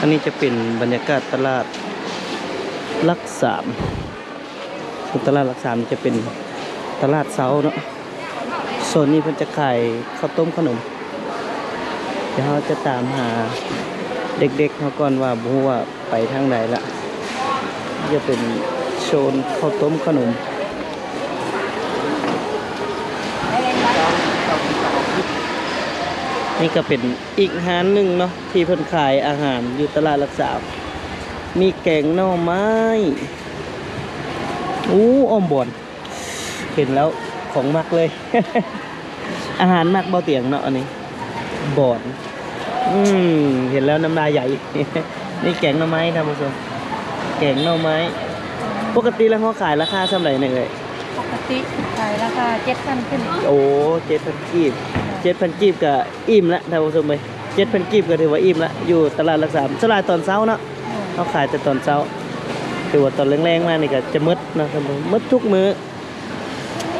ອັນນີ້ຈະເປັນບັນຍາກາດຕະຫຼາດຫຼັກສາມ. ສ່ວນຕະຫຼາດຫຼັກສາມຈະເປັນຕະຫຼາດເຊົ້າເນາະ. ໂຊນນີ້ເພິ່ນຈະຂາຍເຂົ້າຕົ້ມເຂົ້າໜົມ. ດຽວເຮົາຈະຕາມຫາເດັກໆເຮົາກ່ອນວ່າ ບໍ່ຮູ້ວ່າໄປທາງໃດລະ. ຈະເປັນໂຊນເຂົ້າຕົ້ມເຂົ້າໜົມ. ນີ້ກໍເປັນອີກຮ້ານໜຶ່ງເນາະ ທີ່ເພິ່ນຂາຍອາຫານຢູ່ຕະຫຼາດຫຼັກສາມ. ມີແກງໜໍ່ໄມ້. ໂອ້ ອ້ອມບອນ. ເຫັນແລ້ວຂອງມັກເລີຍ. ອາຫານມັກເບົາຕຽງເນາະ ອັນນີ້ ບອນ. ອືມ ເຫັນແລ້ວນ້ຳລາຍໄຫຼ. ນີ້ແກງໜໍ່ໄມ້ທ່ານຜູ້ຊົມ ແກງໜໍ່ໄມ້. ປົກກະຕິແລ້ວເຮົາຂາຍລາຄາສ່ຳໃດນີ້ເອີຍ? ປົກກະຕິຂາຍລາຄາເຈັດພັນຂຶ້ນ. ໂອ້ ເຈັດພັນກີບ. ເຈັດພັນກີບກະອີ່ມລະທ່ານຜູ້ຊົມເອີຍ. ເຈັດພັນກີບກະຖືວ່າອີ່ມລະ ຢູ່ຕະຫຼາດຫຼັກສາມ. ສ່ວນຫຼາຍຕອນເຊົ້າເນາະ. ເຮົາຂາຍແຕ່ຕອນເຊົ້າ. ຖືວ່າຕອນແລງໆມານີ້ກະຈະໝົດເນາະ ໝົດທຸກມື້.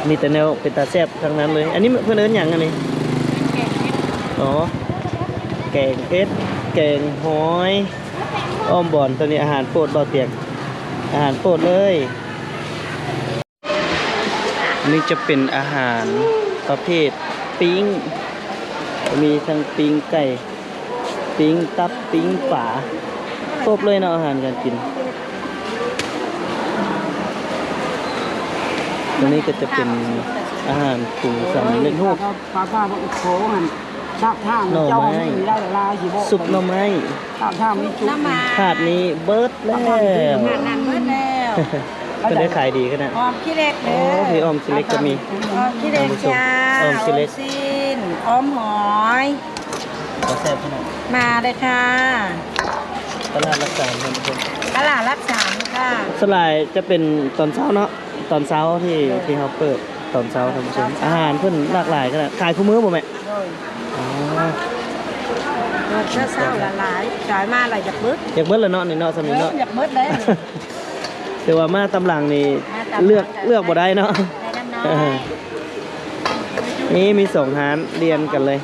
ມີແຕ່ແນວເປັນຕາແຊບທັງນັ້ນເລີຍ. ອັນນີ້ເພິ່ນເອີ້ນຫຍັງອັນນີ້? ແກງເຜັດ. ອໍ ແກງເຜັດ ແກງຫອຍ ອ້ອມບອນ. ໂຕນີ້ອາຫານໂປດເບົາຕຽງ ອາຫານໂປດເລີຍ. ອັນນີ້ຈະເປັນອາຫານປະເພດປີ້ງ ມີທັງປີ້ງໄກ່ ປີ້ງຕັບ ປີ້ງປາ ຄົບເລີຍເນາະ ອາຫານການກິນ. ຕົງນີ້ກໍຈະເປັນອາຫານປຸງສຳເລັດຮູບ ປາປາບໍ່ໂຄຫັ້ນ ຊາບທ່າ ໜໍ່ໄມ້ ເຈົ້າມີຫຼາຍໆຊິບໍ່ ຊຸບໜໍ່ໄມ້ ຊາບທ່າມີຊຸບ ໜໍ່ໄມ້ ຖາດນີ້ເບິດແລ້ວ ຖາດນັ້ນເບິດແລ້ວ. ເພິ່ນໄດ້ຂາຍດີຂະໜາດ ຫອມຂີ້ເຫຼັກເດີ ໂອ້ ມີຫອມຂີ້ເຫຼັກກໍມີ ຫອມຂີ້ເຫຼັກ ທ່ານຜູ້ຊົມ ຈ້າ ຫອມຂີ້ເຫຼັກ ອໍມຊີ້ນ ອໍມຫອຍ ແຊບຂະໜາດ ມາເລີຍຄ່ະ ຕະຫຼາດຫຼັກສາມ ທ່ານຜູ້ຊົມ ຕະຫຼາດຫຼັກສາມຄ່ະ. ສ່ວນຫຼາຍຈະເປັນຕອນເຊົ້າເນາະ ຕອນເຊົ້າທີ່ ທີ່ເຮົາເປີດຕອນເຊົ້າ ທ່ານຜູ້ຊົມ ອາຫານເພິ່ນຫຼາກຫຼາຍຂະໜາດ ຂາຍຄູ່ມື້ບໍ່ແມ່? ໂດຍ ອໍ ເຊົ້າໆຫຼາຍໆ ກາຍມາແລ້ວຢາກເບິດ ຢາກເບິດແລ້ວເນາະ ນີ້ເນາະ ສ່ຳນີ້ເນາະ ເອີ ຢາກເບິດເດ້. ຖືວ່າມາຕາມຫຼັງນີ້ ມາຕາມຫຼັງ ເລືອກ ເລືອກບໍ່ໄດ້ເນາະ ໄດ້ນຳນ້ອຍ ເອີ ນີ້ມີສອງຮ້ານລຽນກັນເລີຍ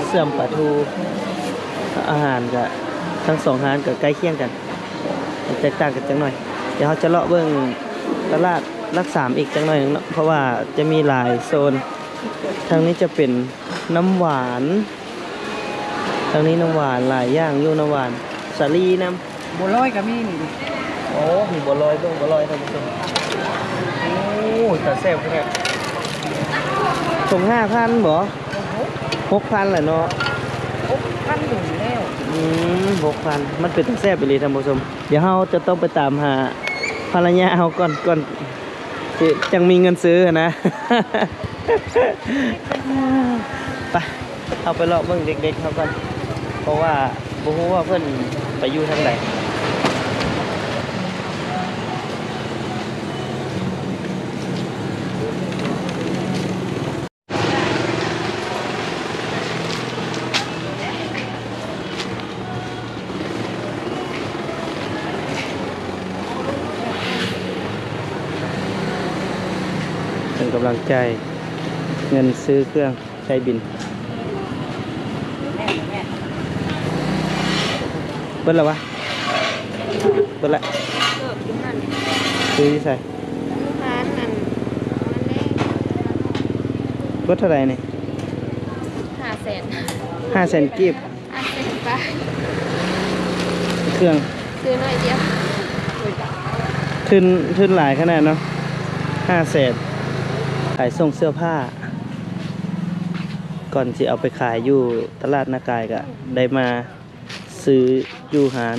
ເຊື່ອມປາທູ ອາຫານກະທັງສອງຮ້ານກະໃກ້ຄຽງກັນ ແຕກຕ່າງກັນຈັກໜ້ອຍ. ດຽວເຮົາຈະເລາະເບິ່ງຕະຫຼາດຫຼັກສາມອີກຈັກໜ້ອຍໜຶ່ງເນາະ ເພາະວ່າຈະມີຫຼາຍໂຊນ. ທາງນີ້ຈະເປັນນ້ຳຫວານ ທາງນີ້ນ້ຳຫວານຫຼາຍຢ່າງຢູ່ ນ້ຳຫວານສາລີນຳ ບົວລອຍກໍມີນີ້. ໂອ້ ມີບົວລອຍ ເບິ່ງບົວລອຍ ທ່ານຜູ້ຊົມ ໂອ້ ຕາແຊບຂະໜາດ. ຖົງຫ້າພັນບໍ? ຫົກພັນແຫຼະເນາະ ຫົກພັນຢູ່ແລ້ວ ອືມ ຫົກພັນ ມັນເປັນຕາແຊບອີ່ຫຼີ ທ່ານຜູ້ຊົມ. ດຽວເຮົາຈະຕ້ອງໄປຕາມຫາພັນລະຍາເຮົາກ່ອນ ກ່ອນຊິຈັ່ງມີເງິນຊື້ຫັ້ນນະ. ໄປ ເຮົາໄປເລາະເບິ່ງເດັກໆເຮົາກ່ອນ ເພາະວ່າບໍ່ຮູ້ວ່າເພິ່ນໄປຢູ່ທາງໃດ. ເພິ່ນກຳລັງຈ່າຍເງິນຊື້ເຄື່ອງໃຊ້ບິນ. ເບິດແລ້ວຫວາ? ເບິດລະ. ຊື້ຢູ່ໃສ? ຢູ່ຮ້ານນັ້ນ ນັ້ນເດ້. ເບິດເທົ່າໃດນີ້? ຫ້າແສນ. ຫ້າແສນກີບ. ຫ້າແສນປາຍ. ເຄື່ອງ ຊື້ໜ້ອຍດຽວ. ທຶນ ທຶນຫຼາຍຂະໜາດເນາະ. ຫ້າແສນ. ຂາຍສົ່ງເສື້ອຜ້າ ກ່ອນຊິເອົາໄປຂາຍຢູ່ຕະຫຼາດນາກາຍ ກະໄດ້ມາຊື້ຢູ່ຮ້ານ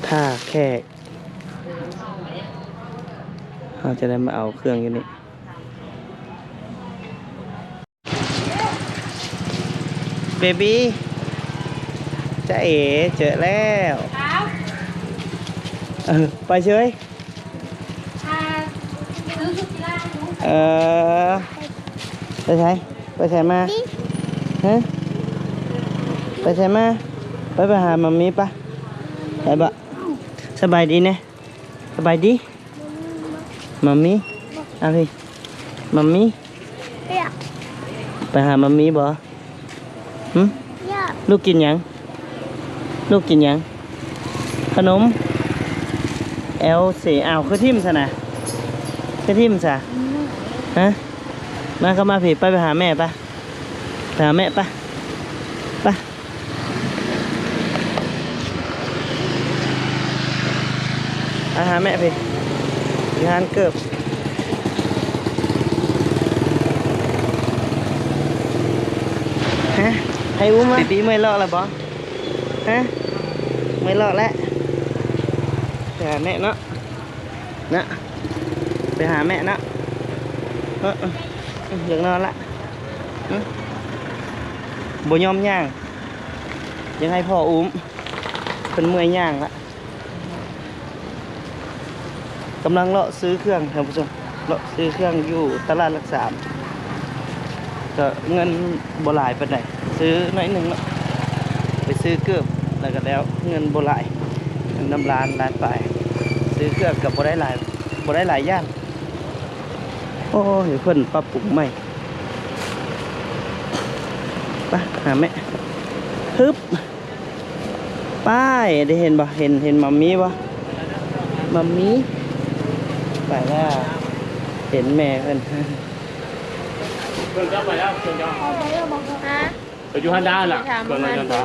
ທ່າແຂກ. ເຮົາຈະໄດ້ມາເອົາເຄື່ອງຢູ່ນີ້. ເບບີ ຈ໊ະເອ ເຈີແລ້ວ. ເອີ ໄປເຊີຍ. ເອີ ໄປໃສ? ໄປໃສມາ? ຮະ? ໄປໃສມາ? ໄປ ໄປຫາມັມມີປະ. ໄປບະ? ສະບາຍດີແນ່. ສະບາຍດີ. ມັມມີ ອ່ະ ພີ່ ມັມມີ ໄປຫາມັມມີບໍ? ຫຶ? ຍາກ ລູກກິນຫຍັງ? ລູກກິນຫຍັງ? ຂະໜົມ? ແອວເສ ອ້າວ ຄືຖິ້ມຊັ້ນນະ? ຄືຖິ້ມຊະ? ອືມ ຮະ? ມາ ເຂົ້າມາພີ້ ໄປ ໄປຫາແມ່ ໄປ ໄປຫາແມ່ ໄປ ໄປ. ໄປຫາແມ່ພີ້ ຢູ່ຮ້ານເກີບ. ຮະ? ໃຫ້ອຸ້ມມາ. ບີບີເມື່ອຍເລາະແລ້ວບໍ່? ຮະ? ເມື່ອຍເລາະແລ້ວ? ໄປຫາແມ່ເນາະ ນະ ໄປຫາແມ່ເນາະ. ເອີ ເອີ ເອີ ຢາກນອນລະ. ອື ບໍ່ຍອມຍ່າງ ຢາກໃຫ້ພໍ່ອຸ້ມ. ເພິ່ນເມື່ອຍຍ່າງລະ. ກຳລັງເລາະຊື້ເຄື່ອງທ່ານຜູ້ຊົມ ເລາະຊື້ເຄື່ອງຢູ່ຕະຫຼາດຫຼັກສາມ ກໍເງິນບໍ່ຫຼາຍປານໃດ ຊື້ໜ້ອຍໜຶ່ງເນາະ ໄປຊື້ເກີບແລ້ວກໍແລ້ວ ເງິນບໍ່ຫຼາຍ ເງິນນຳລ້ານ ລ້ານປາຍ ຊື້ເຄື່ອງກໍບໍ່ໄດ້ຫຼາຍ ບໍ່ໄດ້ຫຼາຍຢ່າງ. ໂອ້ຍ ເພິ່ນປັບປຸງໃໝ່. ໄປຫາແມ່ ຮຶບ. ໄປ ໄດ້ເຫັນບໍ່? ເຫັນ ເຫັນມັມມີບໍ່? ມັມມີ ໄປແລ້ວ ເຫັນແມ່ເພິ່ນ. ເພິ່ນກໍໄປແລ້ວ ເພິ່ນກໍ ເອົາໄປແລ້ວບໍ່? ຮະ? ໄປຢູ່ຫັ້ນດານະ ເພິ່ນວ່າຈັ່ງໃດ?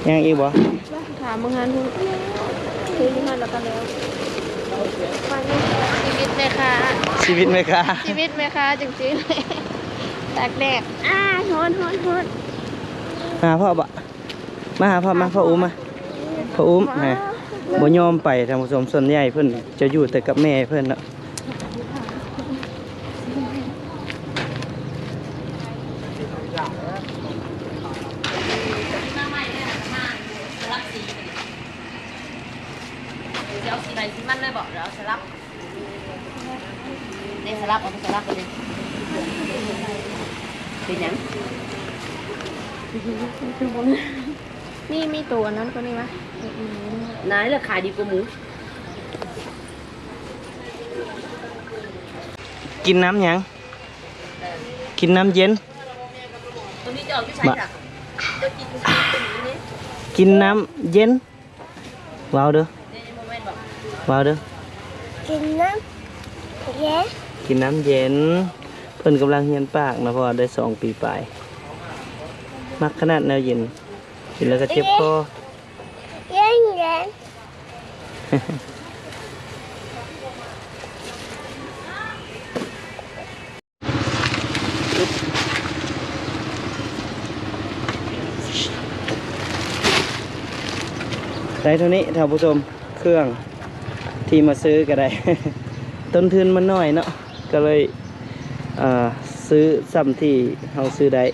ຍັງອີກບໍ່? ຖາມເບິ່ງຫັ້ນ ຄືຢູ່ຫັ້ນແລ້ວກໍແລ້ວ. ຊີວິດແມ່ຄ້າ ຊີວິດແມ່ຄ້າ ຊີວິດແມ່ຄ້າຈັ່ງຊີ້ ຕາກແດດ. ອ້າ ຮ້ອນ ຮ້ອນ ຮ້ອນ. ຫາພໍ່ບໍ່? ມາຫາພໍ່ ມາ ພໍ່ອຸ້ມມາ ພໍ່ອຸ້ມ. ບໍ່ຍອມໄປທ່ານຜູ້ຊົມ ສ່ວນໃຫຍ່ເພິ່ນຈະຢູ່ແຕ່ກັບແມ່ເພິ່ນເນາະ. ຊິເອົາສີໃດສີມັນເລີຍບໍ ຫຼືເອົາສະຫຼັບ? ເດ້ ສະຫຼັບ ເອົາໄປສະຫຼັບໄປເລີຍ. ເປັນຫຍັງ? ມີ ມີໂຕອັນນັ້ນກວ່ານີ້ວະ? ນາຍລະຂາຍດີກວ່າໝູ. ກິນນ້ຳຫຍັງ? ກິນນ້ຳເຢັນ. ໂຕນີ້ຈະອອກຢູ່ໃສລະ? ເຈົ້າກິນ ກິນນ້ຳເຢັນ. ເວົ້າເດີ້ ເວົ້າເດີ້. ກິນນ້ຳເຢັນ ກິນນ້ຳເຢັນ. ເພິ່ນກຳລັງຮຽນປາກເນາະ ເພາະວ່າໄດ້ສອງປີປາຍ. ມັກຂະໜາດແນວເຢັນ ກິນແລ້ວກໍເຈັບຄໍ. ເຢັນ ເຢັນ. ໄດ້ເທົ່ານີ້ທ່ານຜູ້ຊົມ ເຄື່ອງທີ່ມາຊື້ກໍໄດ້ ຕົ້ນທຶນມັນໜ້ອຍເນາະ ກໍເລີຍ ເອີ ຊື້ສ່ຳທີ່ເຮົາຊື້ໄດ້.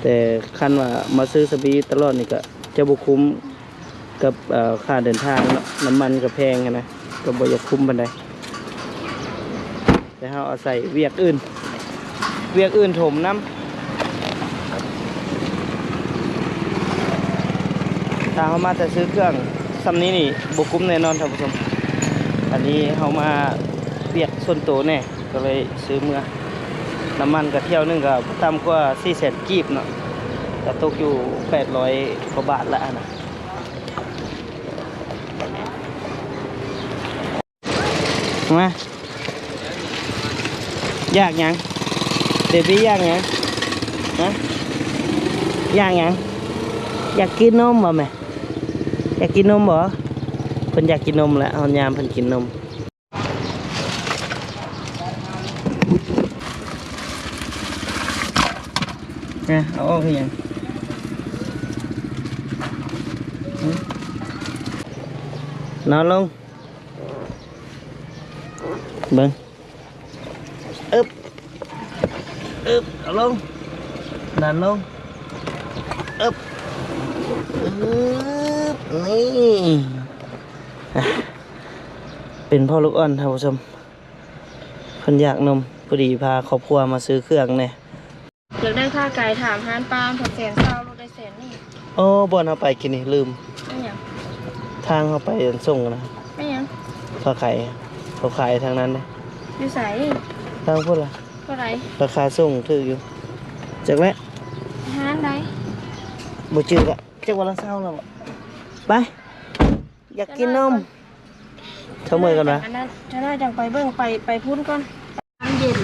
ແຕ່ຄັນວ່າມາຊື້ສະບີຕະຫຼອດນີ້ກໍຈະບໍ່ຄຸ້ມກັບ ເອີ ຄ່າເດີນທາງເນາະ ນ້ຳມັນກໍແພງຫັ້ນນະ ກໍບໍ່ຢາກຄຸ້ມປານໃດ. ແຕ່ເຮົາອາໄສວຽກອື່ນ ວຽກອື່ນຖົມນຳ. ຖ້າເຮົາມາແຕ່ຊື້ເຄື່ອງສ່ຳນີ້ນີ້ ບໍ່ຄຸ້ມແນ່ນອນທ່ານຜູ້ຊົມ. ອັນນີ້ເຮົາມາວຽກສ່ວນໂຕແນ່ ກໍເລີຍຊື້ເມືອ. ນ້ຳມັນກໍຖ້ຽວໜຶ່ງກໍບໍ່ຕ່ຳກວ່າສີ່ແສນກີບເນາະ ກໍຕົກຢູ່ແປດຮ້ອຍກວ່າບາດລະຫັ້ນນະ. ມາ ຢາກຫຍັງ? ເບບີ້ຢາກຫຍັງ? ຮະ? ຢາກຫຍັງ? ຢາກກິນນົມບໍ່ແມ່? ຢາກກິນນົມບໍ່? ເພິ່ນຢາກກິນນົມແຫຼະ ຮອດຍາມເພິ່ນກິນນົມ. ນະ ເອົາອອກເຮັດຫຍັງ? ນອນລົງ ເບິ່ງ ອຶບ ອຶບ ເອົາລົງ ດັນລົງ ອຶບ ອຶບ ນີ້ ເປັນພໍ່ລູກອ່ອນທ່ານຜູ້ຊົມ ເພິ່ນຢາກນົມ ພໍດີພາຄອບຄົວມາຊື້ເຄື່ອງແດ່. ຢາກໄດ້ຂາໄກ່ ຖາມຮ້ານປ້າ ແສນຊາວ ລົດໄດ້ແສນນີ້. ໂອ້ ບ່ອນເຮົາໄປກີ້ນີ້ລືມ ອີຫຍັງ? ທາງເຮົາໄປອັນສົ່ງນະ ແມ່ນຫຍັງ? ຂາໄກ່ ເຂົາຂາຍທາງນັ້ນເດ້. ຢູ່ໃສ? ທາງພຸ້ນລະ. ເທົ່າໃດ? ລາຄາສົ່ງຖືກຢູ່. ຈັກແຫຼະ ຮ້ານໃດ? ບໍ່ຈື່ລະ ຈັກວ່າລາວເຊົາແລ້ວບໍ່? ໄປ ຢາກກິນນົມ. ເຊົາເມື່ອຍກ່ອນວະ. ອັນນັ້ນ ເຈົ້ານ້ອຍຈັ່ງໄປເບິ່ງ ໄປ ໄປພຸ້ນກ່ອນ. ນ້ຳເຢັນ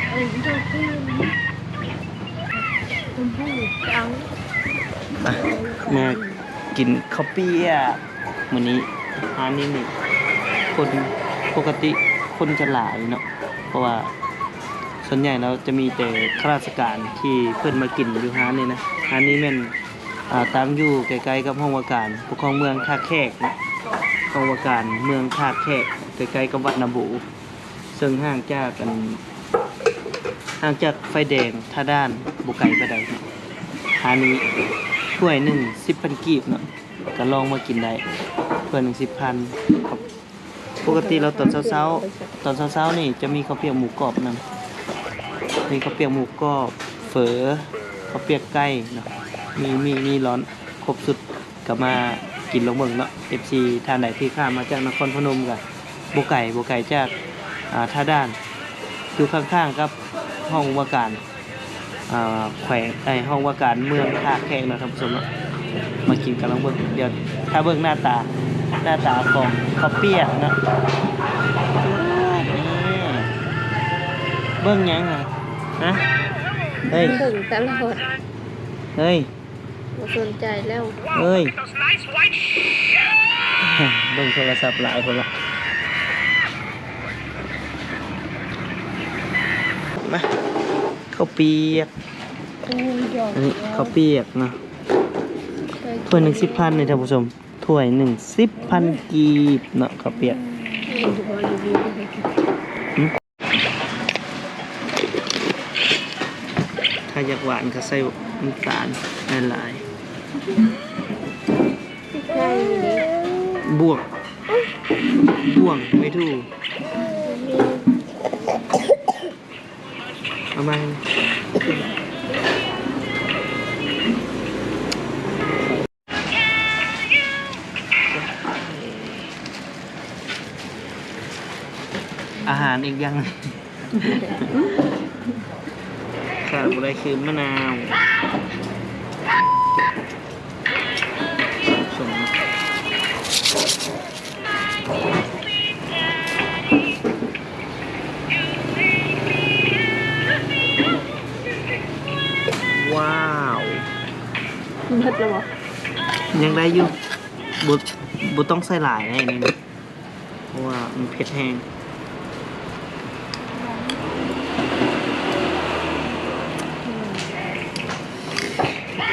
ເອີ ຊມພູ ເອົາ ມາກິນເຂົ້າປຽກ. ມື້ນີ້ຮ້ານນີ້ນີ້ຄົນ ປົກກະຕິຄົນຈະຫຼາຍເນາະ ເພາະວ່າສ່ວນໃຫຍ່ແລ້ວຈະມີແຕ່ຂ້າລາຊະການທີ່ເພິ່ນມາກິນຢູ່ຮ້ານນີ້ນະ. ຮ້ານນີ້ແມ່ນ ອາ ຕັ້ງຢູ່ໃກ້ໆກັບຫ້ອງວ່າການປົກຄອງເມືອງທ່າແຂກເນາະ ຫ້ອງວ່າການເມືອງທ່າແຂກ ໃກ້ໆກັບວັດນາບູ ເຊິ່ງຫ່າງຈາກ ອັນ ຫ່າງຈາກໄຟແດງທ່າດ່ານບໍ່ໄກປານໃດເນາະ. ຮ້ານນີ້ຖ້ວຍໜຶ່ງສິບພັນກີບເນາະ ກໍລອງມາກິນໄດ້ ຖ້ວຍໜຶ່ງສິບພັນ. ປົກກະຕິແລ້ວຕອນເຊົ້າໆ ຕອນເຊົ້າໆນີ້ຈະມີເຂົ້າປຽກໝູກອບນຳ ມີເຂົ້າປຽກໝູກອບ ເຝີ ເຂົ້າປຽກໄກ່ເນາະ ມີ ມີ ມີລ້ອນ ຄົບຊຸດ ກໍມາກິນລອງເບິ່ງເນາະ. ເອັຟຊີ ທ່ານໃດທີ່ຂ້າມມາຈາກນະຄອນພະນົມ ກໍບໍ່ໄກ ບໍ່ໄກຈາກ ອາ ທ່າດ່ານ ຢູ່ຂ້າງໆກັບຫ້ອງວ່າການ ອາ ແຂວງ ເອີຍ ຫ້ອງວ່າການເມືອງທ່າແຂກເນາະທ່ານຜູ້ຊົມເນາະ. ມາກິນກັນລອງເບິ່ງ ດຽວຖ້າເບິ່ງໜ້າຕາ ໜ້າຕາຂອງເຂົ້າປຽກເນາະ. ເບິ່ງຫຍັງຫະ? ຮະ? ເຮີ້ຍ ເບິ່ງຕະຫຼອດ ເຮີ້ຍ ບໍ່ສົນໃຈແລ້ວ ເຮີ້ຍ ເບິ່ງໂທລະສັບຫຼາຍພຸ້ນລະ. ມາ ເຂົ້າປຽກ ອັນນີ້ເຂົ້າປຽກເນາະ ຖ້ວຍໜຶ່ງສິບພັນນີ້ທ່ານຜູ້ຊົມ ຖ້ວຍໜຶ່ງສິບພັນກີບເນາະ ເຂົ້າປຽກ. ຖ້າຢາກຫວານກໍໃສ່ນ້ຳຕານຫຼາຍໆ ບວກ ບວງ ໄມ່ຖູກ ເອົາມາ ອາຫານອີກຢ່າງໜຶ່ງ ຂາດບໍ່ໄດ້ຄືມະນາວ. ວ້າວ ເຜັດແລ້ວບໍ່? ຍັງໄດ້ຢູ່ ບໍ່ ບໍ່ຕ້ອງໃສ່ຫຼາຍໃນນີ້ ເພາະວ່າມັນເຜັດແຮງ.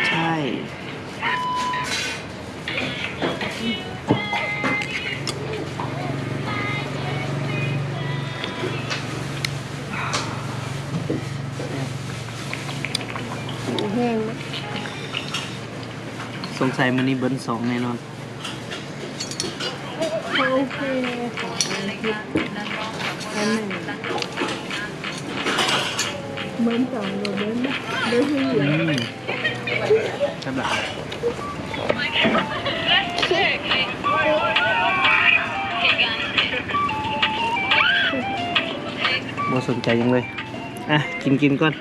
ໃຊ່ ແຮງ ສົງໄສມື້ນີ້ເບິ້ນສອງແນ່ນອນ. ໂອເຄ ອັນໜຶ່ງ ເບິ້ນສອງ ເບິ້ນ ເບິ້ນຜູ້ຍິງ ອືມ ແຊບຫຼາຍ ບໍ່ສົນໃຈຫຍັງເລີຍ. ອ່ະ ກິນ ກິນກ່ອນ.